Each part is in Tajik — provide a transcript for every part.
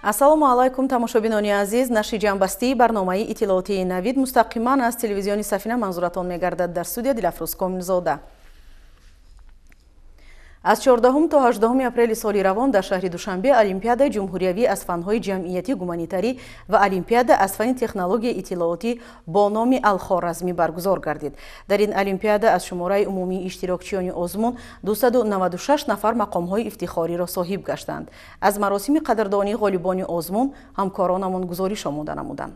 Ассалому алайкум, тамошобинони азиз. Нашри ҷамъбастии барномаи иттилоотии Навид мустақиман аз телевизиони Сафина манзуратон мегардад. Дар студия Дилафрӯз Комилзода. Аз 14 то 18 апрели соли равон дар шаҳри Душанбе Олимпиадаи ҷумҳуриявӣ аз фанҳои ҷамъиятӣ гуманитарӣ ва Олимпиада аз фани технологияи иттилоотӣ бо номи Алхоразмӣ баргузор гардид. Дар ин олимпиада аз шумораи умумии иштирокчиёни озмун 296 нафар мақомҳои ифтихориро соҳиб гаштанд. Аз маросими қадрдонии ғолибони озмун ҳамкоронамон гузориш омода намуданд.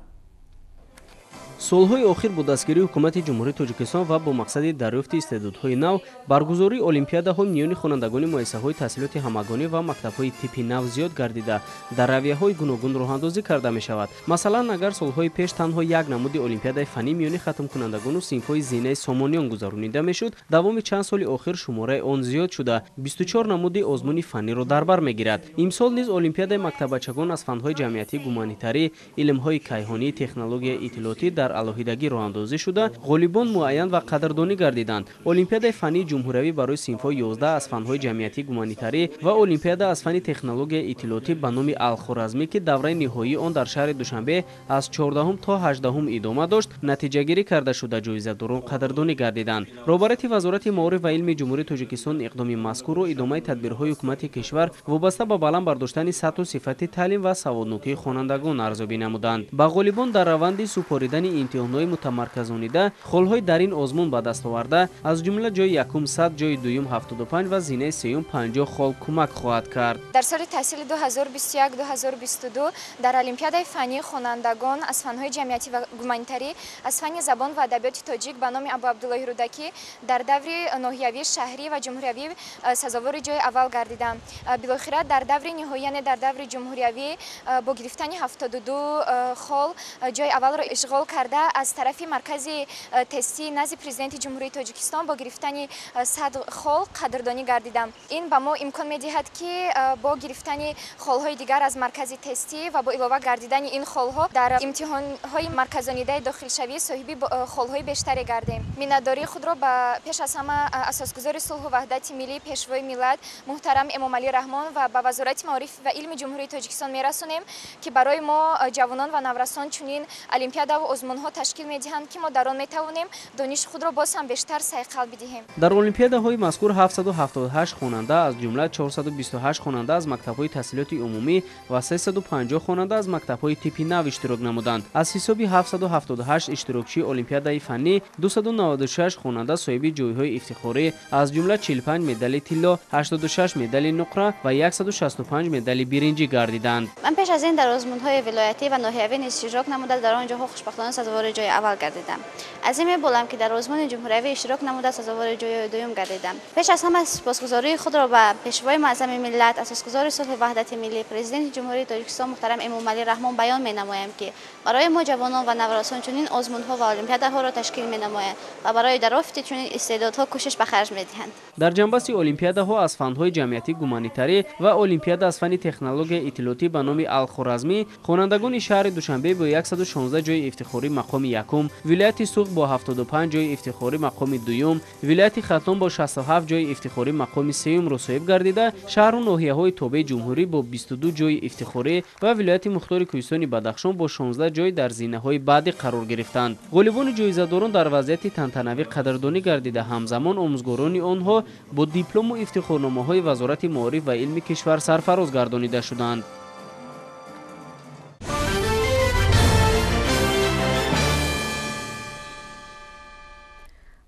Солҳои охир бо дастгирии ҳукумати Ҷумҳурии Тоҷикистон ва бо мақсади дарёфти истеъдодҳои нав, баргузории олимпиадаҳо миёни хонандагони муассисаҳои таҳсилоти ҳамагонӣ ва мактабҳои типи нав зиёд гардида, дар равияҳои гуногун роҳандозӣ карда мешавад. Масалан, агар солҳои пеш танҳо як намуди олимпиадаи фаннӣ миёни хатмкунандагону синфҳои зинаи сомониён гузаронида мешуд, давоми чанд соли охир шумораи он зиёд шуда, 24 намуди озмуни фанниро дар бар мегирад. Имсол низ олимпиадаи мактаббачагон аз фанҳои ҷамъиятӣ гуманитарӣ, илмҳои кайҳонӣ, технологияи иттилоотӣ дар алоҳидагӣ роҳандозӣ шуда, ғолибон муайян ва қадрдонӣ гардиданд. Олимпиадаи фаннии ҷумҳуриявӣ барои синфҳои 11 аз фанҳои ҷамъиятӣ гуманитарӣ ва олимпиада аз фанни технологияи иттилоотӣ ба номи Алхоразмӣ, ки давраи ниҳоии он дар шаҳри Душанбе аз 14 то 18 идома дошт, натиҷагирӣ карда шуда, ҷоизадорон қадрдонӣ гардиданд. Роҳбарияти Вазорати маориф ва илми Ҷумҳурии Тоҷикистон иқдоми мазкурро идомаи тадбирҳои ҳукумати кишвар вобаста ба баланд бардоштани сатҳу сифати таълим ва саводнокии хонандагон арзёбӣ намуданд. Ба ғолибон дар раванди супоридани имтиҳонҳои мутамарказонида холҳои дар ин озмун ба даст оварда, аз ҷумла ҷои якум 100, ҷои дуюм 75 ва зинаи сеюм 50 хол кӯмак хоҳад кард. Дар соли таҳсили 2021-2022 дар олимпиадаи фаннии хонандагон аз фанҳои ҷамъиятӣ ва гуманитарӣ аз фанни забон ва адабиёти тоҷик ба номи Абу Абдуллоҳи Рӯдакӣ дар даври ноҳиявӣ, шаҳрӣ ва ҷумҳуриявӣ сазовори ҷои аввал гардидам. Билохира дар даври ниҳоӣ, яъне дар даври ҷумҳуриявӣ бо гирифтани 72 хол ҷои аввалро ишғол карда, аз тарафи маркази тестии назди Президенти Ҷумҳурии Тоҷикистон бо гирифтани 100 хол қадрдонӣ гардидам. Ин ба мо имкон медиҳад, ки бо гирифтани холҳои дигар аз маркази тестӣ ва бо илова гардидани ин холҳо дар имтиҳонҳои марказонидаи дохилшавӣ соҳиби холҳои бештаре гардем. Миннатдории худро ба пеш аз ҳама асосгузори сулҳу ваҳдати миллӣ, Пешвои миллат муҳтарам Эмомалӣ Раҳмон ва ба Вазорати маориф ва илми Ҷумҳурии Тоҷикистон мерасонем, ки барои мо ҷавонон ва наврасон чунин олимпиадаву озмунҳо ташкил медиҳанд, ки мо дар он метавонем дониши худро боз ҳам бештар сайқал бидиҳем. Дар олимпиадаҳои мазкур 778 хонанда, аз ҷумла 428 хонанда аз мактабҳои таҳсилоти умумӣ ва 350 хонанда аз мактабҳои типи нав иштирок намуданд. Аз ҳисоби 778 иштирокчии олимпиадаи фаннӣ 296 хонанда соҳиби ҷойҳои ифтихорӣ, аз ҷумла 45 медали тилло, 86 медали нуқра ва 165 медали биринҷӣ гардиданд. Ман пеш аз ин дар озмунҳои вилоятӣ ва ноҳиявӣ низ иштирок намуда, дар он ҷоҳо хушбахтона сазовори ҷои аввал гардидам. Аз ин меболам, ки дар озмуни ҷумҳуриявӣ иштирок намуда, сазовори ҷои дуюм гардидам. Пеш аз ҳама сипосгузории худро ба Пешвои муаззами миллат, асосгузори сулҳу ваҳдати миллӣ, Президенти Ҷумҳурии Тоҷикистон муҳтарам Эмомалӣ Раҳмон баён менамоям, ки барои мо ҷавонон ва наврасон чунин озмунҳо ва олимпиадаҳоро ташкил менамоянд ва барои дарёфти чунин истеъдодҳо кӯшиш ба харҷ медиҳанд. Дар ҷамъбасти олимпиадаҳо аз фанҳои ҷамъиятӣ гуманитарӣ ва олимпиада аз фанни технологияи иттилоотӣ ба номи Алхоразмӣ хонандагони шаҳри Душанбе бо 116 ҷои ифтихорӣ мақоми якум, вилояти Суғд бо 75 ҷои ифтихорӣ мақоми дуюм, вилояти Хатлон бо 67 ҷои ифтихорӣ мақоми сеюмро соҳиб гардида, шаҳру ноҳияҳои тобеи ҷумҳурӣ бо 22 ҷои ифтихорӣ ва вилояти мухтори кӯҳистони Бадахшон бо 16 ҷой дар зинаҳои баъдӣ қарор гирифтанд. Ғолибони ҷоизадорон дар вазъияти тантанавӣ қадрдонӣ гардида, ҳамзамон омӯзгорони онҳо бо диплому ифтихорномаҳои Вазорати маориф ва илми кишвар сарфароз гардонида шуданд.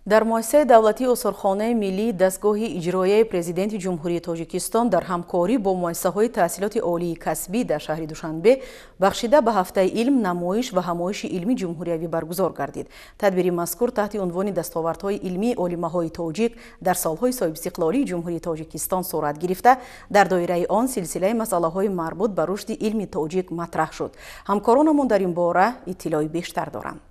Дар муассисаи давлатии осорхонаи миллии дастгоҳи иҷроияи Президенти Ҷумҳурии Тоҷикистон дар ҳамкорӣ бо муассисаҳои таҳсилоти олии касбӣ дар шаҳри Душанбе бахшида ба ҳафтаи илм намоиш ва ҳамоиши илмии ҷумҳуриявӣ баргузор гардид. Тадбири мазкур таҳти унвони дастовардҳои илмии олимаҳои тоҷик дар солҳои соҳибистиқлолии Ҷумҳурии Тоҷикистон сурат гирифта, дар доираи он силсилаи масъалаҳои марбут ба рушди илми тоҷик матраҳ шуд. Ҳамкоронамон дар ин бора иттилои бештар доранд.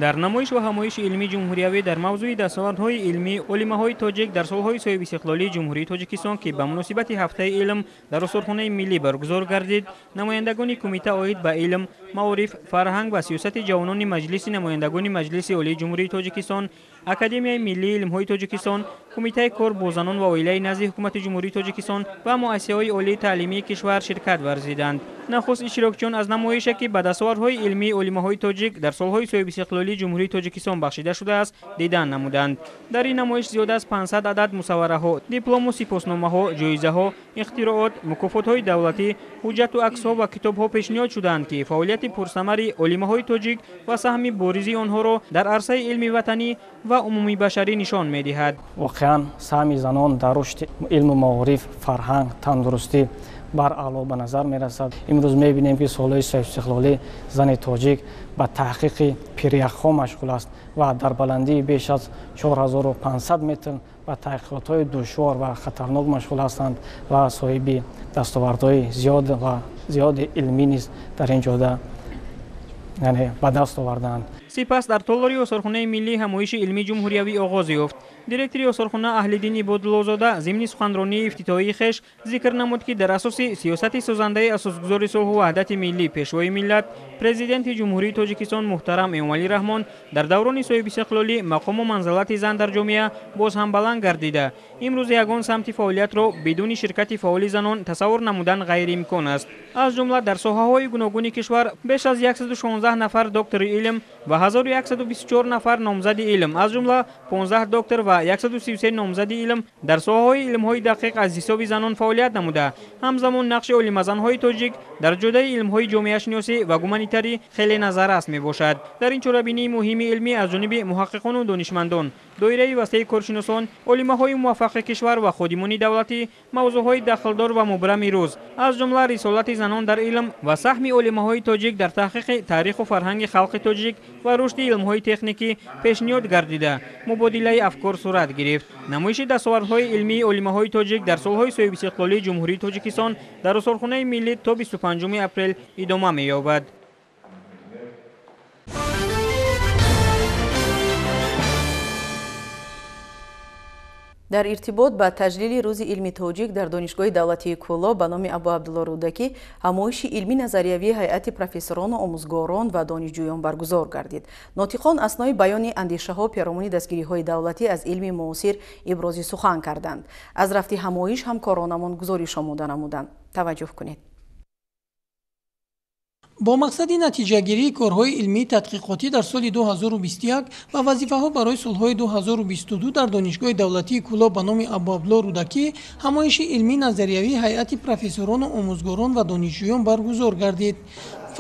Дар намоиш ва ҳамоиши илмии ҷумҳуриявӣ дар мавзӯи дастовардҳои илмии олимаҳои тоҷик дар солҳои соҳибистиқлолии Ҷумҳурии Тоҷикистон, ки ба муносибати ҳафтаи илм дар осорхонаи миллӣ баргузор гардид, намояндагони кумита оид ба илм, маориф, фарҳанг ва сиёсати ҷавонони Маҷлиси намояндагони Маҷлиси Олии Ҷумҳурии Тоҷикистон, Академияи миллии илмҳои Тоҷикистон, Кумитаи кор бо занон ва оилаи назди Ҳукумати Ҷумҳурии Тоҷикистон ва муассисаҳои олии таълимии кишвар ширкат варзиданд. Нахуст иштирокчиён аз намоише, ки ба дастовардҳои илмии олимаҳои тоҷик дар солҳои соҳибистиқлолии Ҷумҳурии Тоҷикистон бахшида шудааст, дидан намуданд. Дар ин намоиш зиёда аз 500 адад мусаввараҳо, диплому сипосномаҳо, ҷоизаҳо, ихтироот, мукофотҳои давлатӣ, ҳуҷҷату аксҳо ва китобҳо пешниҳод шуданд, ки фаъолияти пурсамари олимаҳои тоҷик ва саҳми боризи онҳоро дар арсаи илми ватанӣ ва умумибашарӣ нишон медиҳад. Воқеан саҳми занон дар рушди илму маориф, фарҳанг, тандурустӣ баръало ба назар мерасад. Имрӯз мебинем, ки солҳои соҳибистиқлолӣ зани тоҷик ба таҳқиқи пиряхҳо машғул аст ва дар баландии беш аз 4500 метр ба таҳқиқотҳои душвор ва хатарнок машғул ҳастанд ва соҳиби дастовардҳои зиёд ва зиёди илмӣ низ дар ин ҷода яъне ба даст овардаанд. Сипас дар толори осорхонаи миллӣ ҳамоиши илмии ҷумҳуриявӣ оғоз ёфт. Директори осорхона Аҳлиддин Ибодуллозода зимни суханронии ифтитоҳии хеш зикр намуд, ки дар асоси сиёсати созандаи асосгузори сулҳу ваҳдати миллӣ, Пешвои миллат, Президенти Ҷумҳурии Тоҷикистон муҳтарам Эмомалӣ Раҳмон дар даврони соҳибистиқлолӣ мақому манзалати зан дар ҷомеа боз ҳам баланд гардида, имрӯз ягон самти фаъолиятро бидуни ширкати фаъоли занон тасаввур намудан ғайриимкон аст. Аз ҷумла дар соҳаҳои гуногуни кишвар беш аз 116 нафар доктори илм ва 1124 нафар номзади илм, аз ҷумла 15 доктор ва 133 номзади илм дар соҳаҳои илмҳои дақиқ аз ҳисоби занон фаъолият намуда, ҳамзамон нақши олимазанҳои тоҷик дар ҷодаи илмҳои ҷомеашиносӣ ва гуманитарӣ хеле назаррас мебошад. Дар ин чорабинии муҳими илмӣ аз ҷониби муҳаққиқону донишмандон, доираи васеи коршиносон, олимаҳои муваффақи кишвар ва ходимони давлатӣ мавзӯъҳои дахлдор ва мубрами рӯз, аз ҷумла рисолати занон дар илм ва саҳми олимаҳои тоҷик дар таҳқиқи таъриху фарҳанги халқи тоҷик ва рушди илмҳои техникӣ пешниҳод гардида, мубодилаи афкор сурат гирифт. Намоиши дастовардҳои илмии олимаҳои тоҷик дар солҳои соҳибистиқлолии Ҷумҳурии Тоҷикистон дар осорхонаи миллӣ то 25 апрел идома меёбад. Дар иртибот ба таҷлили рӯзи илми тоҷик дар Донишгоҳи давлатии Кӯлоб ба номи Абу Абдулло Рӯдакӣ ҳамоиши илмӣ назариявии ҳайати профессорону омӯзгорон ва донишҷӯён баргузор гардид. Нотиқон аснои баёни андешаҳо перомуни дастгириҳои давлатӣ аз илми муосир ибрози сухан карданд. Аз рафти ҳамоиш ҳамкоронамон гузориш омода намуданд. Таваҷҷӯҳ кунед. Бо мақсади натиҷагирии корҳои илмии тадқиқотӣ дар соли 2021 ва вазифаҳо барои солҳои 2022 дар Донишгоҳи давлатии Кӯлоб ба номи Абу Абдулло Рӯдакӣ ҳамоиши илмии назариявии ҳайати профессорону омӯзгорон ва донишҷӯён баргузор гардид.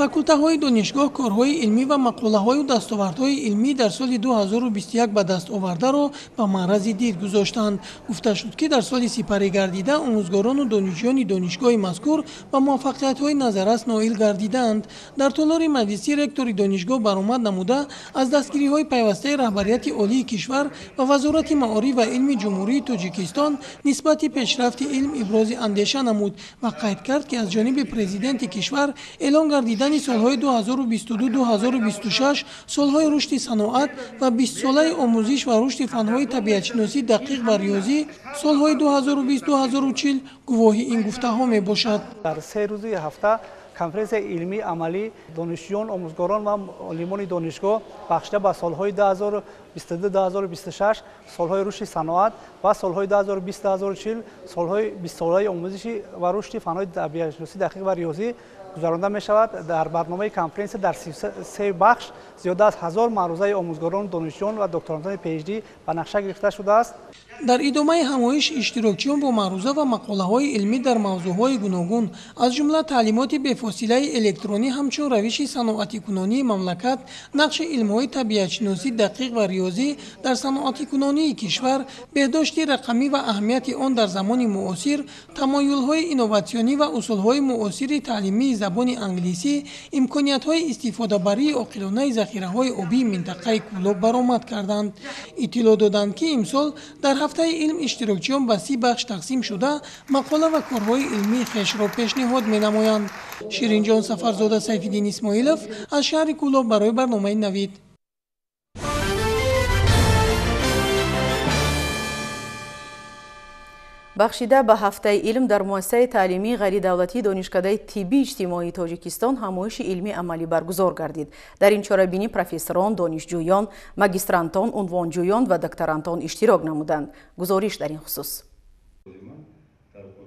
Факултаҳои донишгоҳ корҳои илмӣ ва мақолаҳою дастовардҳои илмӣ дар соли 2021 ба даст овардаро ба маърази дид гузоштанд. Гуфта шуд, ки дар соли сипарӣ гардида омӯзгорону донишҷӯёни донишгоҳи мазкур ба муваффақиятҳои назаррас ноил гардидаанд. Дар толори маҷлисӣ ректори донишгоҳ баромад намуда аз дастгириҳои пайвастаи раҳбарияти олии кишвар ва Вазорати маориф ва илми Ҷумҳурии Тоҷикистон нисбати пешрафти илм ибрози андеша намуд ва қайд кард, ки аз ҷониби президенти кишвар эълон гардидани солҳои 2022-2026 солҳои рушди саноат ва 20-солаи омӯзиш ва рушди фанҳои табиатшиносӣ дақиқ ва риёзӣ солҳои 2020-2040 гувоҳи ин гуфтаҳо мебошад. Дар се рӯзи ҳафта конференсияи илмии амалӣ донишҷӯён, омӯзгорон ва олимони донишгоҳ бахшида ба солҳои 2022-2026 солҳои рушди саноат ва солҳои 2020-2040 солҳои 20-солаи омӯзиши ва рушди фанҳои табиатшиносӣ дақиқ ва риёзӣ гузаронда мешавад. Дар барномаи конференсия дар 33 бахш зиёда аз 1000 маърузаи омӯзгорон, донишҷӯён ва докторантони PhD ба нақша гирифта шудааст. Дар идомаи ҳамоиш иштирокчиён бо маъруза ва мақолаҳои илмӣ дар мавзӯъҳои гуногун, аз ҷумла таълимоти бефосилаи электронӣ ҳамчун равиши саноатикунонии мамлакат, нақши илмҳои табиатшиносӣ дақиқ ва риёзӣ дар саноатикунонии кишвар, беҳдошти рақамӣ ва аҳамияти он дар замони муосир, тамоюлҳои инноватсионӣ ва усулҳои муосири таълимии забони англисӣ, имкониятҳои истифодабарии оқилонаи захираҳои обии минтақаи Кӯлоб баромад карданд. Иттилоъ доданд, ки имсол дар ҳафтаи илм иштирокчиён ба 30 бахш тақсим шуда, мақола ва корҳои илмии хешро пешниҳод менамоянд. Ширинҷон Сафарзода, Сайфиддин Исмоилов аз шаҳри Кӯлоб барои барномаи Навид. Бахшида ба ҳафтаи илм дар муассисаи таълимии ғайридавлатии Донишкадаи тиббии иҷтимоии Тоҷикистон ҳамоиши илмии амалӣ баргузор гардид. Дар ин чорабинӣ профессорон, донишҷӯён, магистрантон, унвонҷӯён ва докторантон иштирок намуданд. Гузориш дар ин хусус.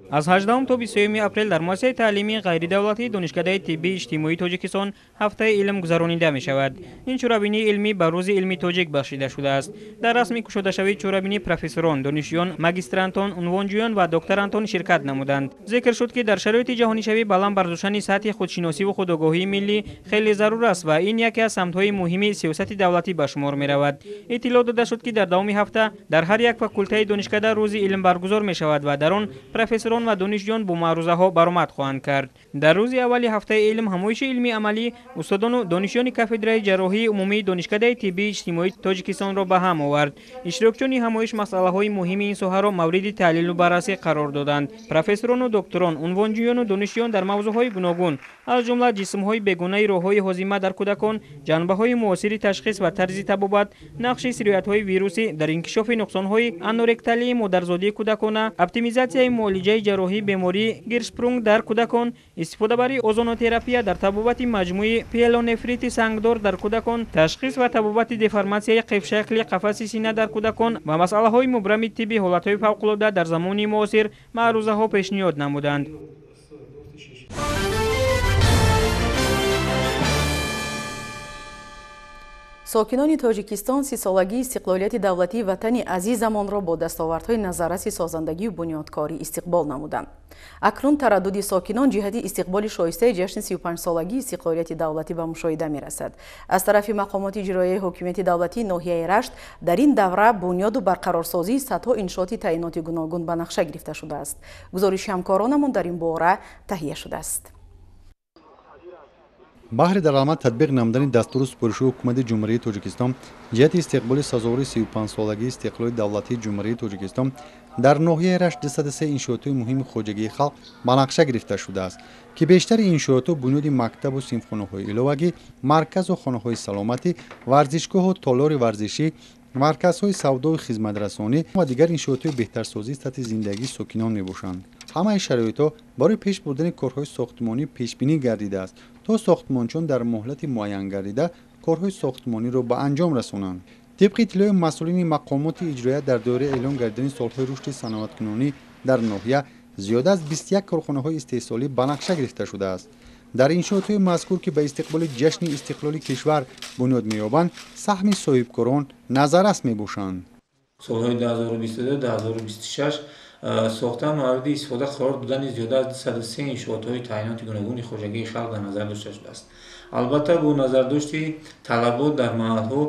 Аз 18 то 23 апрел дар муассисаи таълимии ғайридавлатии Донишкадаи тиббии иҷтимоии Тоҷикистон ҳафтаи илм гузаронида мешавад. Ин чорабинии илмӣ ба рӯзи илми тоҷик бахшида шудааст. Дар расми кушодашавии чорабинӣ профессорон, донишҷӯён, магистрантон, унвонҷӯён ва докторантон ширкат намуданд. Зикр шуд, ки дар шароити ҷаҳонишавӣ баланд бардоштани сатҳи худшиносиву худогоҳии миллӣ хеле зарур аст ва ин яке аз самтҳои муҳими сиёсати давлатӣ ба шумор меравад. Иттилоъ дода шуд, ки дар давоми ҳафта дар ҳар як факултаи донишкада рӯзи илм баргузор мешавад ва дар он профессорон ва донишҷӯён бо маърузаҳо баромад хоҳанд кард. Дар рӯзи аввали ҳафтаи илм ҳамоиши илмии амалӣ устодону донишҷӯёни кафедраи ҷарроҳии умумии Донишкадаи тиббии иҷтимоии Тоҷикистонро ба ҳам овард. Иштирокчиёни ҳамоиш масъалаҳои муҳими ин соҳаро мавриди таҳлилу баррасӣ қарор доданд. Профессорону докторон, унвонҷӯёну донишҷӯён дар мавзӯъҳои гуногун, аз ҷумла ҷисмҳои бегунаи роҳҳои ҳозима дар кӯдакон, ҷанбаҳои муосири ташхис ва тарзи табобат, нақши сироятҳои вирусӣ дар инкишофи нуқсонҳои аноректалии модарзодии кӯдакона, оптимизатсияи муолиҷаи ҷарроҳии бемории Гиршпрунг дар кӯдакон, истифодабарии озонотерапия дар табобати маҷмӯи пиелонефрити сангдор дар кӯдакон, ташхис ва табобати деформатсияи қифшакли қафаси сина дар кӯдакон ва масъалаҳои мубрами тибби ҳолатҳои фавқулода дар замони муосир маърузаҳо пешниҳод намуданд. Сокинони Тоҷикистон 30-солагии истиқлолияти давлатии ватани азизамонро бо дастовардҳои назарраси созандагию бунёдкорӣ истиқбол намуданд. Акнун тараддуди сокинон ҷиҳати истиқболи шоистаи ҷашни 35-солагии истиқлолияти давлатӣ ба мушоҳида мерасад. Аз тарафи мақомоти иҷроияи ҳокимияти давлатии ноҳияи Рашт дар ин давра бунёду барқарорсозии садҳо иншооти таъиноти гуногун ба нақша гирифта шудааст. Гузориши ҳамкоронамон дар ин бора таҳия шудааст. Баҳри дар амал татбиқ намудани дастуру супоришҳои ҳукумати Ҷумҳурии Тоҷикистон ҷиҳати истиқболи сазовори 35-солагии истиқлоли давлатии Ҷумҳурии Тоҷикистон дар ноҳияи Рашт 203 иншоотҳои муҳими хоҷагии халқ ба нақша гирифта шудааст, ки бештари иншоотҳо бунёди мактабу синфхонаҳои иловагӣ, марказу хонаҳои саломатӣ, варзишгоҳу толори варзишӣ, марказҳои савдою хизматрасонӣ ва дигар иншоотҳои беҳтарсозии сатҳи зиндагии сокинон мебошанд. Ҳамаи шароитҳо барои пеш бурдани корҳои сохтмонӣ пешбинӣ гардидааст, то сохтмончиён дар муҳлати муайян гардида корҳои сохтмониро ба анҷом расонанд. Тибқи иттилои масъулини мақомоти иҷроия дар доираи эълон гардидани солҳои рушди саноаткунонӣ дар ноҳия зиёда аз 21 корхонаҳои истеҳсолӣ ба нақша гирифта шудааст. Дар иншоотҳои мазкур, ки ба истиқболи ҷашни истиқлоли кишвар бунёд меёбанд, саҳми соҳибкорон назаррас мебошанд. Солҳои 2022-2026 сохта мавриди истифода қарор додани зиёда аз 203 иншоотҳои таъиноти гуногуни хоҷагии халқ дар назар дошта шудааст. Албатта, бо назардошти талабот дар маҳалҳо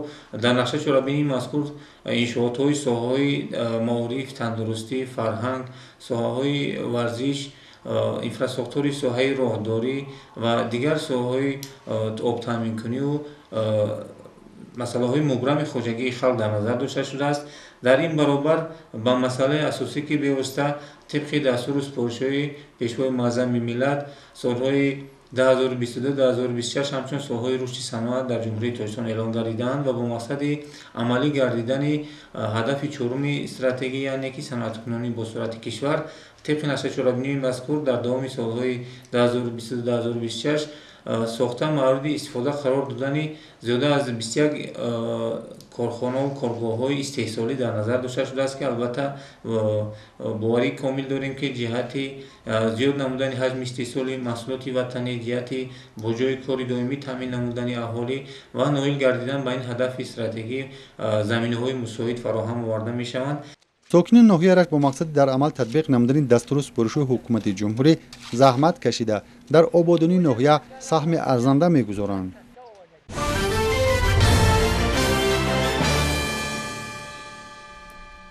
дар нақшаи чорабинии мазкур иншоотҳои соҳаҳои маориф, тандурустӣ, фарҳанг, соҳаҳои варзиш, инфрасохтори соҳаи роҳдорӣ ва дигар соҳаҳои обтаъминкунию масъалаҳои мубрами хоҷагии халқ дар назар дошта шудааст. Дар ин баробар ба масъалаи асосӣ, ки бевосита тибқи дастуру супоришҳои Пешвои муаззами миллат солҳои 2022-2026 ҳамчун солҳои рушди саноат дар Ҷумҳурии Тоҷикистон эълон гардидаанд ва бо мақсади амалӣ гардидани ҳадафи чоруми стратегия, яъне ки саноаткунонии босуръати кишвар, тибқи нақшаи чорабинии мазкур дар давоми солҳои 2022-2026 сохта мавриди истифода қарор додани зиёда аз 21 корхонаву коргоҳҳои истеҳсолӣ дар назар дошта шудааст, ки албатта боварии комил дорем, ки ҷиҳати зиёд намудани ҳаҷми истеҳсоли маҳсулоти ватанӣ, ҷиҳати бо ҷойи кори доимӣ таъмин намудани аҳолӣ ва ноил гардидан ба ин ҳадафи стратегӣ заминаҳои мусоид фароҳам оварда мешаванд. Сокинони ноҳияи Рашт бо мақсади дар амал татбиқ намудани дастуру супоришҳои ҳукумати ҷумҳурӣ заҳмат кашида, дар ободонии ноҳия саҳми арзанда мегузоранд.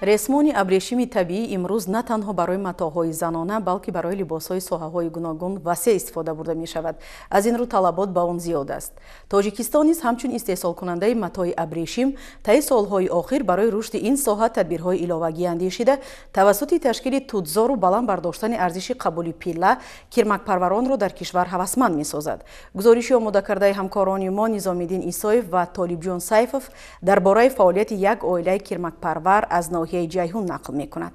Ресмони абрешими табиӣ имрӯз на танҳо барои матоъҳои занона, балки барои либосҳои соҳаҳои гуногун васеъ истифода бурда мешавад. Аз ин рӯ талабот ба он зиёд аст. Тоҷикистон низ ҳамчун истеҳсолкунандаи матои абрешим таи солҳои охир барои рушди ин соҳа тадбирҳои иловагӣ андешида, тавассути ташкили тутзору баланд бардоштани арзиши қабули пилла кирмакпарваронро дар кишвар ҳавасманд месозад. Гузориши омодакардаи ҳамкорони мо Низомиддин Исоев ва Толибҷон Сайфов дар бораи фаъолияти як оилаи кирмакпарвар аз ноҳияи Ҷайҳун нақл мекунад.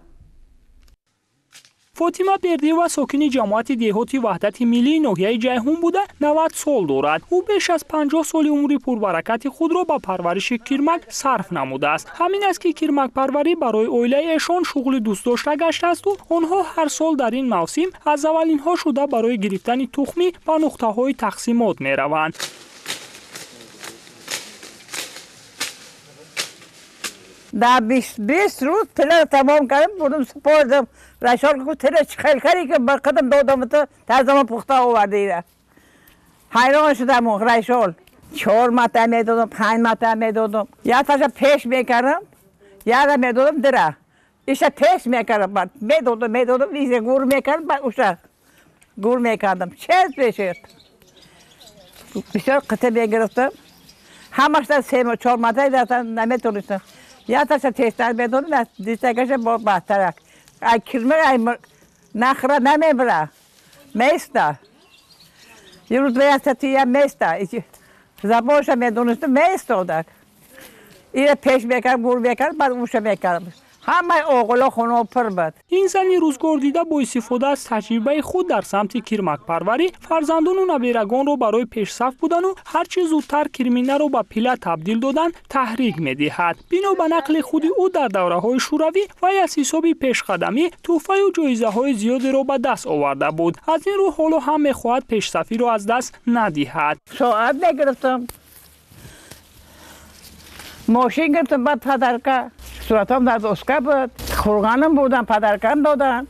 Фотима Бердиева сокини ҷамоати деҳоти Ваҳдати Миллии ноҳияи Ҷайҳун буда 90 сол дорад. Ӯ беш аз 50 соли умри пурбаракати худро ба парвариши кирмак сарф намудааст. Ҳамин аст, ки кирмакпарварӣ барои оилаи эшон шуғли дӯстдошта гаштаасту онҳо ҳар сол дар ин мавсим аз аввалинҳо шуда барои гирифтани тухмӣ ба нуқтаҳои тақсимот мераванд. Да 20 рӯз тила тамом кардам, бурдам супордам. Рашол гуфт тила чӣ хел кардӣ, ки ба қадам додам ту тарзама пухта овардӣ ира. Ҳайрон шудам Рашол. 4 мата медодам, 5 мата медодам. Як таша пеш мекардам, яра медодам дира. Иша пеш мекардам, баъд медодам, иша гур мекардам, баъд уша гур мекардам. Чез мешуд. Бисёр қита мегирифтам. Ҳамашда 3-4 мата наметонистам. Я таша тезтар медодам, дистакаша бо баҳтарак. Ай кирмак, ай нахра намебра. Места. Ирӯз меястатия места. Забонша медонистам, местодак. Ира пеш мекардам, гур мекардам, баъд уша мекардам. Ҳамаи оғило хонао пур буд. Ин зани рӯзгор дида бо истифода аз таҷрибаи худ дар самти кирмакпарварӣ фарзандону наберагонро барои пешсаф будану ҳар чӣ зудтар кирминаро ба пила табдил додан таҳрик медиҳад. Бино ба нақли худи ӯ дар давраҳои шӯравӣ вай аз ҳисоби пешқадамӣ тӯҳфаю ҷоизаҳои зиёдеро ба даст оварда буд. Аз ин рӯ ҳоло ҳам мехоҳад пешсафиро аз даст надиҳад. Соат мегирифтам, мошин гирифтам, баъд падарка суратам дар доска буд, хурғанам бурдан, падаркам додан,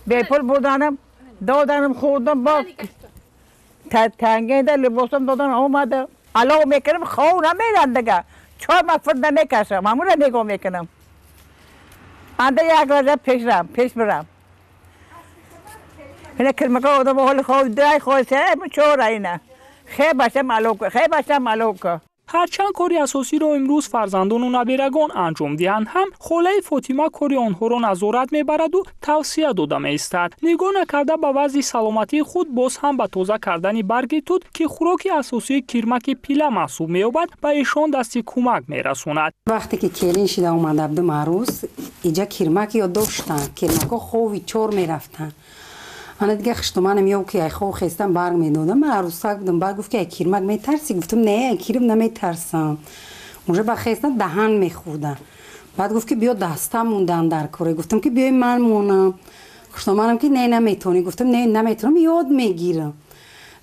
бепул бурданам, доданам, хӯрдам, бо тангеда либосам додан, омадам. Алов мекунам, хов намерам дига. 4 маҳ фур намекашам, ҳамонро нигоҳ мекунам. Анда як раҷа пеш бирам. Ина кирмака одам ҳоли хов дай хоса, чора ина. Хе башам алов, хе башам алов. Ҳарчанд кори асосиро имрӯз фарзандону наберагон анҷом диҳанд ҳам, холаи Фотима кори онҳоро назорат мебараду тавсия дода меистад. Нигоҳ накарда ба вазъи саломатии худ, боз ҳам ба тоза кардани барги тут, ки хӯроки асосии кирмаки пила маҳсуб меёбад, ба эшон дасти кӯмак мерасонад. Вақте ки келин шида омада будам арӯз, иҷа кирмак ёд доштанд. Кирмакҳо хови чор мерафтанд. Ана дига хуштоманам ё ки ай хов хестам барг медодам. Ман арӯсак будам, баъд гуфт ки ай кирмак метарсӣ? Гуфтам не, ай кирм наметарсам. Уже ба хестам даҳан мехӯрдам. Баъд гуфт ки биё даста мондан дар коре. Гуфтам ки биёй ман монам. Хуштоманам ки не, наметавонӣ. Гуфтам не, наметавонам, ёд мегирам.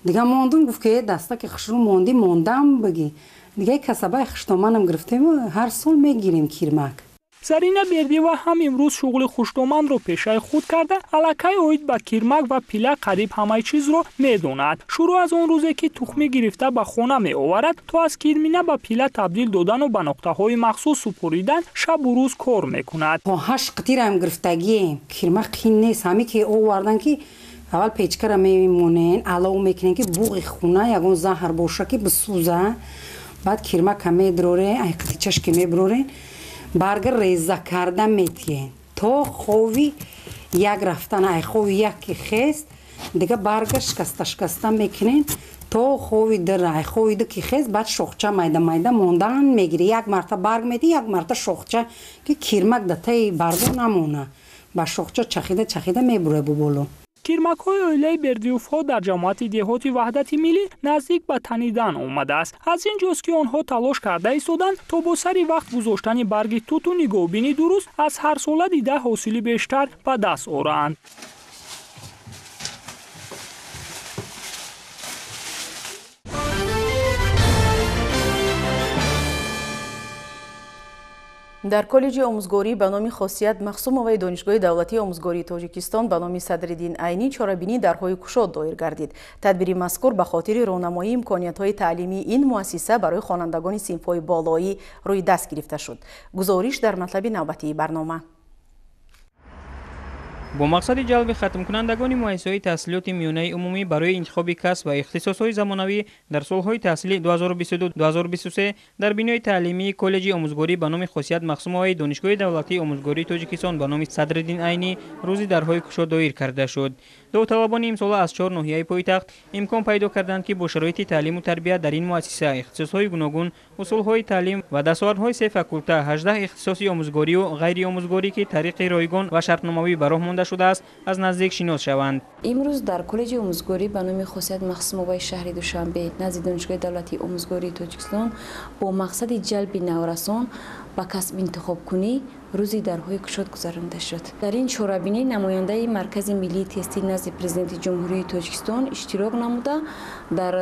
Дига мондум, гуфт ки даста ки хушрӯ мондӣ, мондам бигӣ. Дига касабаи хуштоманам гирифтем, ҳар сол мегирем кирмак. Зарина Бердиева ҳам имрӯз шуғли хуштоманро пешаи худ карда, аллакай оид ба кирмак ва пила қариб ҳамаи чизро медонад. Шурӯъ аз он рӯзе ки тухмӣ гирифта ба хона меоварад, то аз кирмина ба пила табдил додану ба нуқтаҳои махсус супоридан шабу рӯз кор мекунад. То 8 қитираам гирифтагием. Кирмак қин нест. Ҳаме ки овардан ки аввал печкара мемонен, алов мекунен ки буғи хона ягон заҳр боша ки бисӯза. Баъд кирмака медроре, ай қитичаш ки меброрен, барга реза карда метиен то хови як рафтан, ай хови як ки хест, дига барга шикаста шикаста мекунен то хови дира, ай хови ду ки хест, баъд шохча майда майда мондан мегири. Як марта барг меди, як марта шохча, ки кирмак да таи барго намона, ба шохча чахида чахида мебуре буболо. Кирмакҳои оилаи Бердиевҳо дар ҷамоати деҳоти Ваҳдати Миллӣ наздик ба танидан омадааст. Аз ин ҷост ки онҳо талош карда истоданд то бо сари вақт гузоштани барги туту нигоҳубини дуруст аз ҳарсола дида ҳосили бештар ба даст оранд. Дар коллеҷи омӯзгорӣ ба номи Хосият Махсумоваи Донишгоҳи давлатии омӯзгории Тоҷикистон ба номи Садриддин Айнӣ чорабинӣ дарҳои кушод доир гардид. Тадбири мазкур ба хотири роҳнамоии имкониятҳои таълимии ин муассиса барои хонандагони синфҳои болоӣ рӯи даст гирифта шуд. Гузориш дар матлаби навбатии барнома. Бо мақсади ҷалби хатмкунандагони муассисаҳои таҳсилоти миёнаи умумӣ барои интихоби касб ва ихтисосҳои замонавӣ дар солҳои таҳсили 2022-2023 дар бинои таълимии коллеҷи омӯзгорӣ ба номи Хосият Махсумоваи Донишгоҳи давлатии омӯзгории Тоҷикистон ба номи Садриддин Айнӣ рӯзи дарҳои кушод доир карда шуд. Довталабони имсола аз 4 ноҳияи пойтахт имкон пайдо карданд, ки бо шароити таълиму тарбия дар ин муассиса, ихтисосҳои гуногун, усулҳои таълим ва дастовардҳои се факулта, 18 ихтисоси омӯзгорию ғайриомӯзгорӣ, ки тариқи ройгон ва шартномавӣ ба роҳ монда шудааст, аз наздик шинос шаванд. Имрӯз дар коллеҷи омӯзгорӣ ба номи Хосият Махсумоваи шаҳри Душанбе назди Донишгоҳи давлатии омӯзгории Тоҷикистон бо мақсади ҷалби наврасон ба касб интихобкунӣ рӯзи дарҳои кушод гузаронида шуд. Дар ин чорабинӣ намояндаи Маркази миллии тестӣ назди Президенти Ҷумҳурии Тоҷикистон иштирок намуда, дар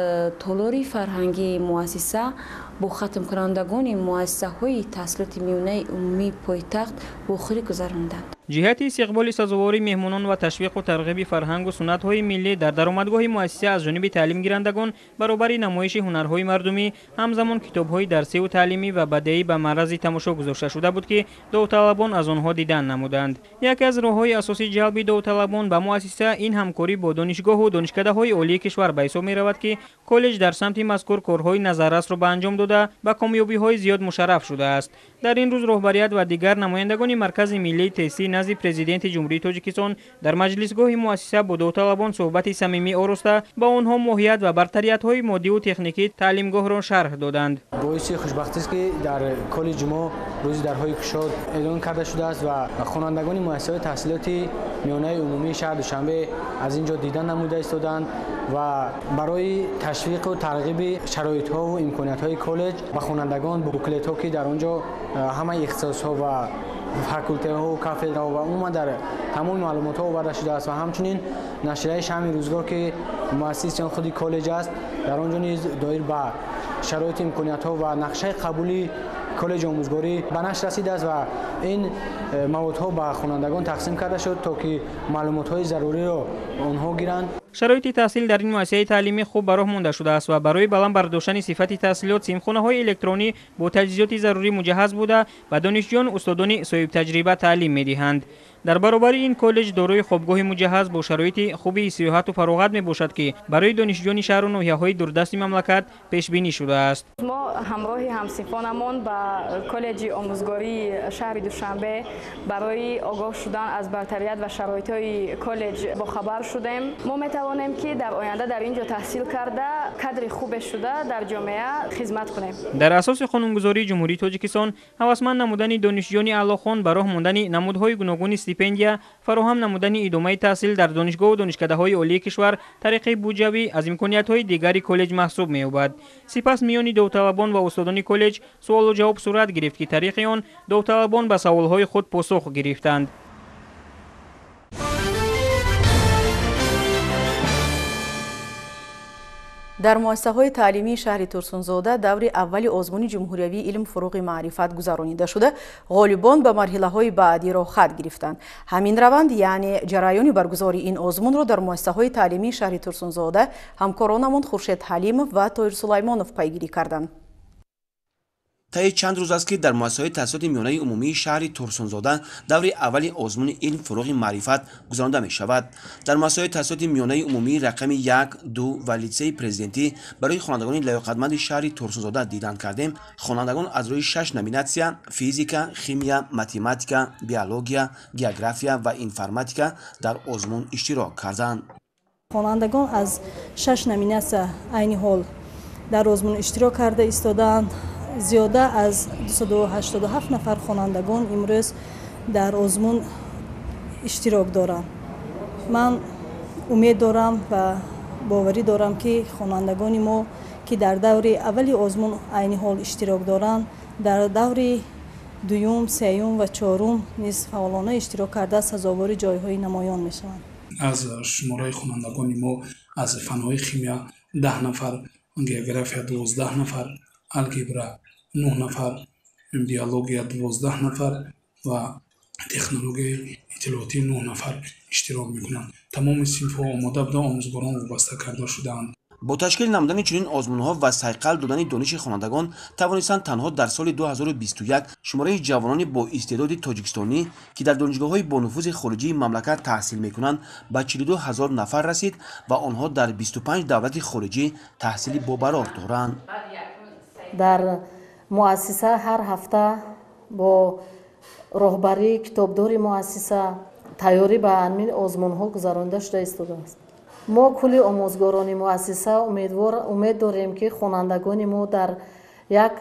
толори фарҳангии муассиса бо хатмкунандагони муассисаҳои таҳсилоти миёнаи умумии пойтахт вохӯрӣ гузарониданд. Ҷиҳати истиқболи сазовори меҳмонон ва ташвиқу тарғиби фарҳангу суннатҳои миллӣ дар даромадгоҳи муассиса аз ҷониби таълимгирандагон баробари намоиши ҳунарҳои мардумӣ ҳамзамон китобҳои дарсиву таълимӣ ва бадеӣ ба маърази тамошо гузошта шуда буд, ки довталабон аз онҳо дидан намуданд. Яке аз роҳҳои асосии ҷалби довталабон ба муассиса ин ҳамкорӣ бо донишгоҳу донишкадаҳои олии кишвар ба ҳисоб меравад, ки коллеҷ дар самти мазкур корҳои назаррасро ба анҷом дода, ба комёбиҳои зиёд мушарраф шудааст. Дар ин рӯз роҳбарият ва дигар намояндагони Маркази миллии тестӣ назди Президенти Ҷумҳурии Тоҷикистон дар маҷлисгоҳи муассиса бо довталабон суҳбати самимӣ ороста, ба онҳо моҳият ва бартариятҳои моддиву техникии таълимгоҳро шарҳ доданд. Боиси хушбахтист, ки дар коллеҷи мо рӯзи дарҳои кушод эълон карда шудааст ва хонандагони муассисаҳои таҳсилоти миёнаи умумии шаҳри Душанбе аз ин ҷо дидан намуда истоданд ва барои ташвиқу тарғиби шароитҳову имкониятҳои коллеҷ ба хонандагон буклетҳо, ки дар он ҷо ҳамаи ихтисосҳо ва факултетҳо, кафедраҳо ва умуман дар тамоми маълумотҳо оварда шудааст ва ҳамчунин нашрияи Шамъи рӯзгор, ки муассиси он худи коллеҷ аст, дар он ҷо низ доир ба шароити имкониятҳо ва нақшаи қабули коллеҷи омӯзгорӣ ба нашр расидааст ва ин маводҳо ба хонандагон тақсим карда шуд, то ки маълумотҳои заруриро онҳо гиранд. Шароити таҳсил дар ин муассисаи таълимӣ хуб ба роҳ монда шудааст ва барои баланд бардоштани сифати таҳсилот синфхонаҳои электронӣ бо таҷҳизоти зарурӣ муҷаҳҳаз буда, ба донишҷӯён устодони соҳибтаҷриба таълим медиҳанд. Дар баробари ин коллеҷ дорои хобгоҳи муҷаҳҳаз бо шароити хуби истироҳату фароғат мебошад, ки барои донишҷӯёни шаҳру ноҳияҳои дурдасти мамлакат пешбинӣ шудааст. Мо ҳамроҳи ҳамсинфонамон ба коллеҷи омӯзгории шаҳри Душанбе барои огоҳ шудан аз бартарият ва шароитҳои коллеҷ бохабар шудем. Мо метавонем, ки дар оянда дар ин ҷо таҳсил карда, кадри хубе шуда дар ҷомеа хизмат кунем. Дар асоси қонунгузории Ҷумҳурии Тоҷикистон ҳавасманд намудани донишҷӯёни аълохон ба роҳ мондани намудҳои гуногуни стипендия, фароҳам намудани идомаи таҳсил дар донишгоҳу донишкадаҳои олии кишвар тариқи буҷавӣ аз имкониятҳои дигари коллеҷ маҳсуб меёбад. Сипас миёни довталабон ва устодони коллеҷ суолу ҷавоб сурат гирифт, ки тариқи он довталабон ба саволҳои худ посух гирифтанд. Дар муассисаҳои таълимии шаҳри Турсунзода даври аввали озмуни ҷумҳуриявии илм фуруғи маърифат гузаронида шуда, ғолибон ба марҳилаҳои баъдӣ роҳхат гирифтанд. Ҳамин раванд, яъне ҷараёни баргузории ин озмунро дар муассисаҳои таълимии шаҳри Турсунзода ҳамкоронамон Хуршед Ҳалимов ва Тоҳир Сулаймонов пайгирӣ карданд. Таи чанд рӯз аст, ки дар муассисаҳои таҳсилоти миёнаи умумии шаҳри Турсунзода даври аввали озмуни илм фуруғи маърифат гузаронида мешавад. Дар муассисаҳои таҳсилоти миёнаи умумии рақами 1, 2 ва литсеи президентӣ барои хонандагони лаёқатманди шаҳри Турсунзода дидан кардем. Хонандагон аз рӯи 6 номинатсия физика, химия, математика, биология, география ва информатика дар озмун иштирок карданд. Хонандагон аз 6 номинатсия айни ҳол дар озмун иштирок карда истодаанд. Зиёда аз 287 нафар хонандагон имрӯз дар озмун иштирок доранд. Ман умед дорам ва боварӣ дорам, ки хонандагони мо, ки дар даври аввали озмун айни ҳол иштирок доранд, дар даври дуюм, сеюм ва чорум низ фаъолона иштирок карда сазовори ҷойҳои намоён мешаванд. Аз шумораи хонандагони мо аз фанҳои химия 10 нафар, география 12 нафар, алгебра 9 нафар, биология 12 нафар ва технологияи иттилоотӣ 9 нафар иштирок мекунанд. Тамоми синфҳо омода буда, омӯзгорон вобаста карда шудаанд. Бо ташкил намудани чунин озмунҳо ва сайқал додани дониши хонандагон тавонистанд танҳо дар соли 2021 шумораи ҷавонони бо истеъдоди тоҷикистонӣ, ки дар донишгоҳҳои бонуфузи хориҷии мамлакат таҳсил мекунанд, ба 42 ҳазор нафар расид ва онҳо дар 25 давлати хориҷӣ таҳсили бобарор доранд. Дар муассиса ҳар ҳафта бо роҳбарии китобдори муассиса Тайёрӣ ба ҳамин озмунҳо гузаронида шуда истодааст. Мо кулли омӯзгорони муассиса умед дорем, ки хонандагони мо дар як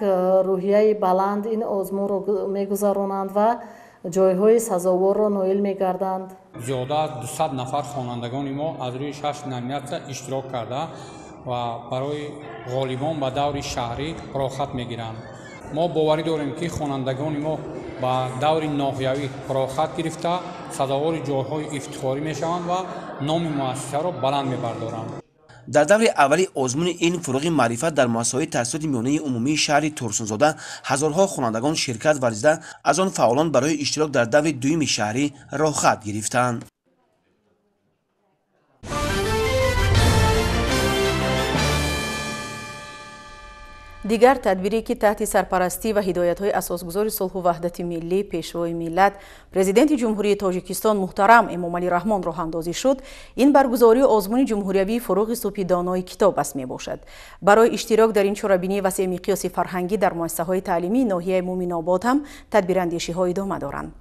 рӯҳияи баланд ин озмунро мегузаронанд ва ҷойҳои сазоворро ноил мегарданд. Зиёда аз 200 нафар хонандагони мо аз рӯи 6 номинатсия иштирок карда ва барои ғолибон ба даври шаҳрӣ роҳхат мегиранд. Мо боварӣ дорем, ки хонандагони мо ба даври ноҳиявӣ роҳхат гирифта, сазовори ҷойҳои ифтихорӣ мешаванд ва номи муассисаро баланд мебардоранд. Дар даври аввали озмуни илм фурӯғи маърифат дар муассисаҳои таҳсилоти миёнаи умумии шаҳри Турсунзода ҳазорҳо хонандагон ширкат варзида, аз он фаъолон барои иштирок дар даври дуюми шаҳрӣ роҳхат гирифтанд. Дигар тадбире ки таҳти сарпарастӣ ва ҳидоятҳои асосгузори сулҳу ваҳдати миллӣ, пешвои миллат, президенти Ҷумҳурии Тоҷикистон муҳтарам Эмомалӣ Раҳмон роҳандозӣ шуд, ин баргузории озмуни ҷумҳуриявии фурӯғи субҳи донои китоб аст мебошад. Барои иштирок дар ин чорабинии васеъмиқёси фарҳангӣ дар муассисаҳои таълимии ноҳияи Муминобод ҳам тадбирандешиҳо идома доранд.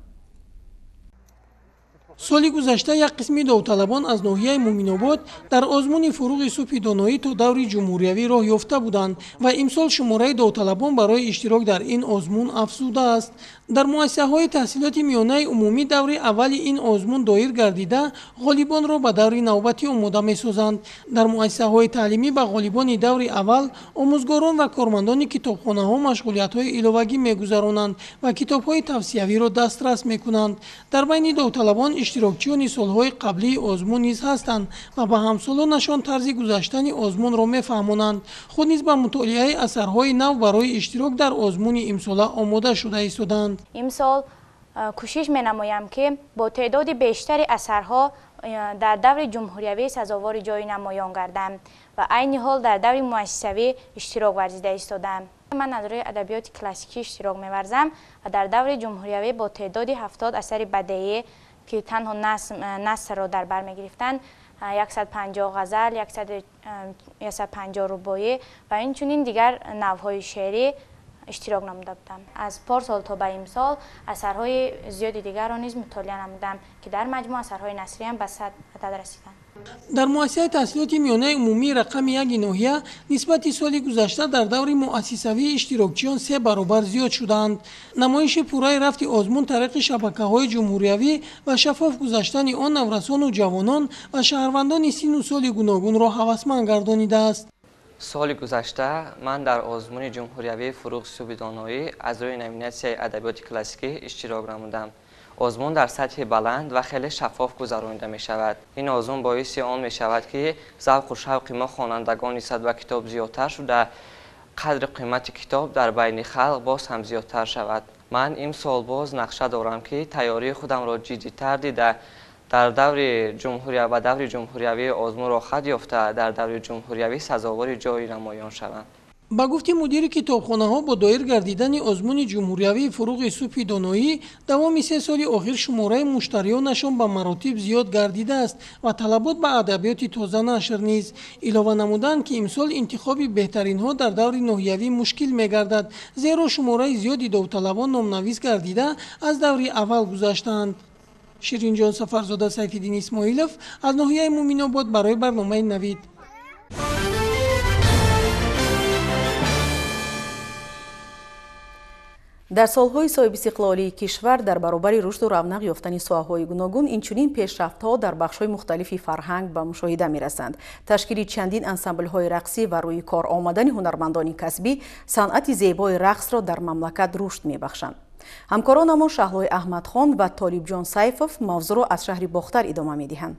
Соли гузашта як қисми довталабон аз ноҳияи Муминобод дар озмуни фурӯғи субҳи доноӣ то даври ҷумҳуриявӣ роҳ ёфта буданд ва имсол шумораи довталабон барои иштирок дар ин озмун афзудааст. Дар муассисаҳои таҳсилоти миёнаи умумӣ даври аввали ин озмун доир гардида, ғолибонро ба даври навбатӣ омода месозанд. Дар муассисаҳои таълимӣ ба ғолибони даври аввал омӯзгорон ва кормандони китобхонаҳо машғулиятҳои иловагӣ мегузаронанд ва китобҳои тавсиявиро дастрас мекунанд. Дар байни довталабон иштирокчиёни солҳои қаблии озмун низ ҳастанд ва ба ҳамсолонашон тарзи гузаштани озмунро мефаҳмонанд. Худ низ ба мутолиаи асарҳои нав барои иштирок дар озмуни имсола омода шуда истодаанд. Имсол кӯшиш менамоям, ки бо теъдоди бештари асарҳо дар даври ҷумҳуриявӣ сазовори ҷои намоён гардам ва айни ҳол дар даври муассисавӣ иштирок варзида истодаам. Ман аз рӯи адабиёти классикӣ иштирок меварзам ва дар даври ҷумҳуриявӣ бо теъдоди 70 асари бадеӣ, ки танҳо насрро дар бар мегирифтанд, 150 ғазал, 150 рубоӣ ва инчунин дигар навъҳои шеърӣ иштирок намуда будам. Аз порсол то ба имсол асарҳои зиёди дигарро низ мутолиа намудам, ки дар маҷмӯъ асарҳои насриам ба 100 адад расиданд. Дар муассисаи таҳсилоти миёнаи умумии рақами 1 ноҳия нисбати соли гузашта дар даври муассисавии иштирокчиён 3 баробар зиёд шудаанд. Намоиши пурраи рафти озмун тариқи шабакаҳои ҷумҳуриявӣ ва шаффоф гузаштани он наврасону ҷавонон ва шаҳрвандони синну соли гуногунро ҳавасманд гардонидааст. Соли гузашта ман дар озмуни ҷумҳуриявии фурӯғи субҳи доноӣ аз рӯи номинатсияи адабиёти классикӣ иштирок намудам. Озмун дар сатҳи баланд ва хеле шаффоф гузаронида мешавад. Ин озмун боиси он мешавад, ки завқу шавқи мо хонандагон нисбат ба китоб зиёдтар шуда, қадри қимати китоб дар байни халқ боз ҳам зиёдтар шавад. Ман имсол боз нақша дорам, ки тайёрии худамро ҷиддитар дида, дар даври ҷумҳурия ба даври ҷумҳуриявии озмун роҳхат ёфта, дар даври ҷумҳуриявӣ сазовори ҷои намоён шавам. Ба гуфти мудири китобхонаҳо, бо доир гардидани озмуни ҷумҳуриявии фурӯғи субҳи доноӣ давоми 3 соли охир шумораи муштариёнашон ба маротиб зиёд гардидааст ва талабот ба адабиёти тоза нашр низ. Илова намуданд, ки имсол интихоби беҳтаринҳо дар даври ноҳиявӣ мушкил мегардад, зеро шумораи зиёди довталабон номнавис гардида аз даври аввал гузаштаанд. Ширинҷон Сафарзода, Сайфиддин Исмоилов аз ноҳияи Муминобод барои барномаи Навид. Дар солҳои соҳибистиқлолии кишвар дар баробари рушду равнақ ёфтани соҳаҳои гуногун, инчунин пешрафтҳо дар бахшҳои мухталифи фарҳанг ба мушоҳида мерасанд. Ташкили чандин ансамблҳои рақсӣ ва рӯи кор омадани ҳунармандони касбӣ санъати зебои рақсро дар мамлакат рушд мебахшанд. Ҳамкоронамон Шаҳлои Аҳмадхон ва Толибҷон Сайфов мавзӯъро аз шаҳри Бохтар идома медиҳанд.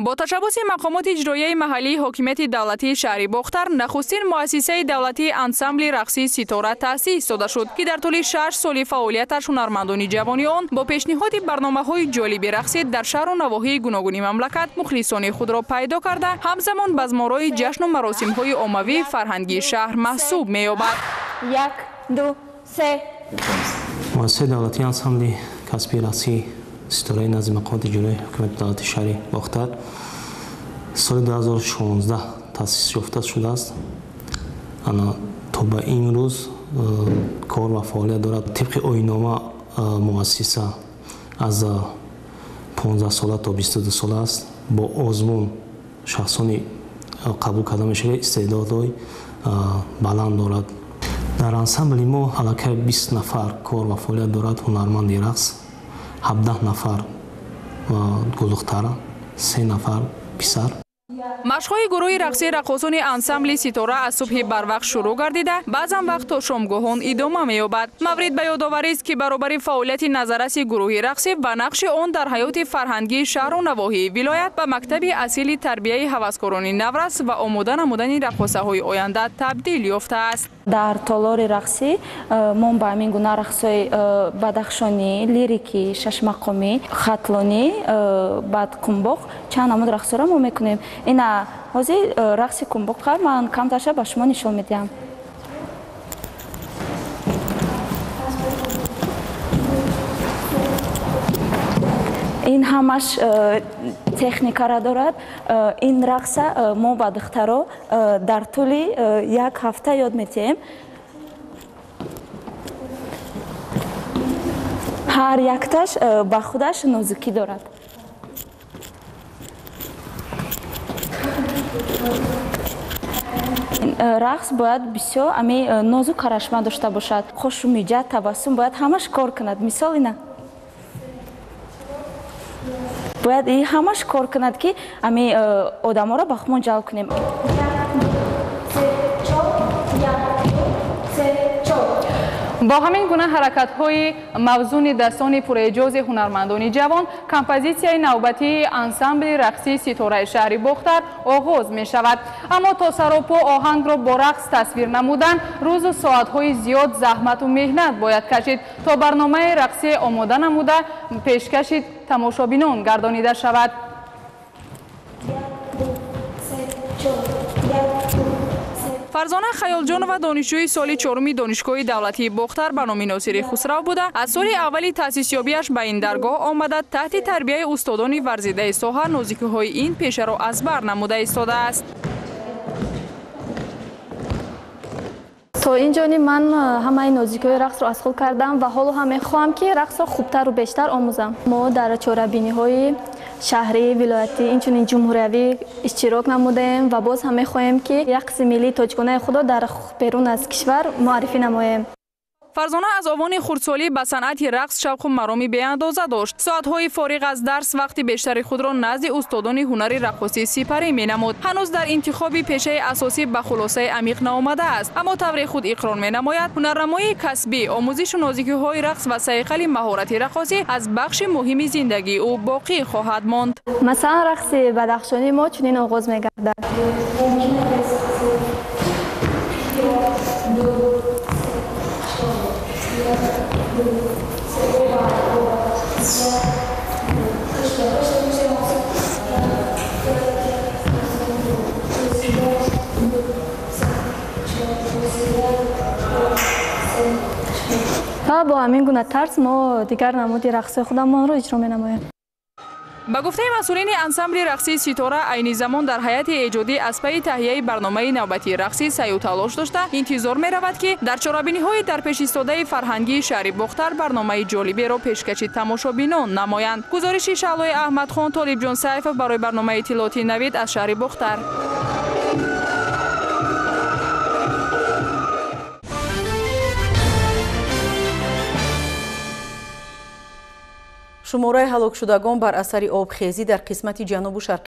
Бо ташаббуси мақомоти иҷроияи маҳаллии ҳокимияти давлатии шаҳри Бохтар нахустин муассисаи давлатии ансамбли рақсии Ситора таъсис дода шуд, ки дар тӯли 6 соли фаъолияташ ҳунармандони ҷавони он бо пешниҳоди барномаҳои ҷолиби рақсӣ дар шаҳру навоҳии гуногуни мамлакат мухлисони худро пайдо карда, ҳамзамон базморои ҷашну маросимҳои оммавии фарҳангии шаҳр маҳсуб меёбад. 1, 2, 3. Муассисаи давлатии ансамбли касбии рақсии Ситораи назди мақомоти иҷроияи ҳокимияти давлати шаҳри Бохтар соли 2016 таъсис ёфта шудааст. То ба имрӯз кор ва фаъолият дорад. Тибқи оиннома муассиса аз 15 сола то 22 сола аст. Бо озмун шахсони қабул карда мешавад, истеъдодҳои баланд дорад. Дар ансамбли мо аллакай 20 нафар кор ва фаъолият дорад ҳунарманди рақс, 17 нафар гулдухтара, 3 нафар писар. Машқҳои гурӯҳи рақсии раққосони ансамбли Ситора аз субҳи барвақт шурӯъ гардида, баъзан вақт то шомгоҳон идома меёбад. Маврид ба ёдоварист, ки баробари фаъолияти назарраси гурӯҳи рақсӣ ва нақши он дар ҳаёти фарҳангии шаҳру навоҳии вилоят ба мактаби асили тарбияи ҳаваскорони наврас ва омода намудани раққосаҳои оянда табдил ёфтааст. Дар толори рақсӣ мо ба ҳамин гуна рақсҳои бадахшонӣ, лирикӣ, шашмақомӣ, хатлонӣ, баъд қумбоқ чанд намуд рақсҳоро мо мекунем. Ина ҳозир рақси қумбоққа ман камтарша ба шумо нишон медиҳам. Ин ҳамаш техникара дорад. Ин рақса мо ба духтаро дар тӯли як ҳафта ёд медиҳем. Ҳар якташ ба худаш нозукӣ дорад. Рақс бояд бисёр ами нозу карашма дошта бошад. Хошу миҷа, табассум бояд ҳамаш кор кунад. Мисол ина бояд ҳамаш кор кунад, ки ами одаморо ба худмон ҷалб кунем. Бо ҳамин гуна ҳаракатҳои мавзуни дастони пурэъҷози ҳунармандони ҷавон композитсияи навбатии ансамбли рақсии Ситораи шаҳри Бохтар оғоз мешавад. Аммо то саропо оҳангро бо рақс тасвир намудан рӯзу соатҳои зиёд заҳмату меҳнат бояд кашид, то барномаи рақсие омода намуда пешкаши тамошобинон гардонида шавад. Фарзона Хаёлҷонова донишҷӯи соли чоруми Донишгоҳи давлатии Бохтар ба номи Носири Хусрав буда, аз соли аввали таъсисёбиаш ба ин даргоҳ омада, таҳти тарбияи устодони варзидаи соҳа нозикиҳои ин пешаро аз бар намуда истодааст. То ин ҷониб ман ҳамаи нозикиҳои рақсро аз худ кардам ва ҳоло ҳам мехоҳам, ки рақсро хубтару бештар омӯзам. Мо дар чорабиниҳои шаҳрӣ, вилоятӣ, инчунин ҷумҳуриявӣ иштирок намудаем ва боз ҳам мехоҳем, ки рақси миллии тоҷиконаи худро дар берун аз кишвар муаррифӣ намоем. Фарзона аз овони хурдсолӣ ба санъати рақс шавқу мароми беандоза дошт. Соатҳои фориғ аз дарс вақти бештари худро назди устодони ҳунари раққосӣ сипарӣ менамуд. Ҳанӯз дар интихоби пешаи асосӣ ба хулосаи амиқ наомадааст, аммо тавре худ иқрор менамояд, ҳунарнамоии касбӣ, омӯзишу нозикиҳои рақс ва сайқали маҳорати раққосӣ аз бахши муҳими зиндагии ӯ боқӣ хоҳад монд. Масалан, рақси бадахшонии мо чунин оғоз мегардад. Ва бо ҳамин гуна тарз мо дигар намуди рақсҳои худамонро иҷро менамоем. Ба гуфтаи масъулини ансамбли рақсии Ситора, айни замон дар ҳайати эҷодӣ аз пайи таҳияи барномаи навбатии рақсӣ саъю талош дошта, интизор меравад, ки дар чорабиниҳои дар пешистодаи фарҳангии шаҳри Бохтар барномаи ҷолиберо пешкаши тамошобинон намоянд. Гузориши Шаҳлои Аҳмадхон, Толибҷон Сайфов барои барномаи иттилоотии Навид аз шаҳри Бохтар. Шумораи ҳалокшудагон бар асари обхезӣ дар қисмати ҷанубу шарқи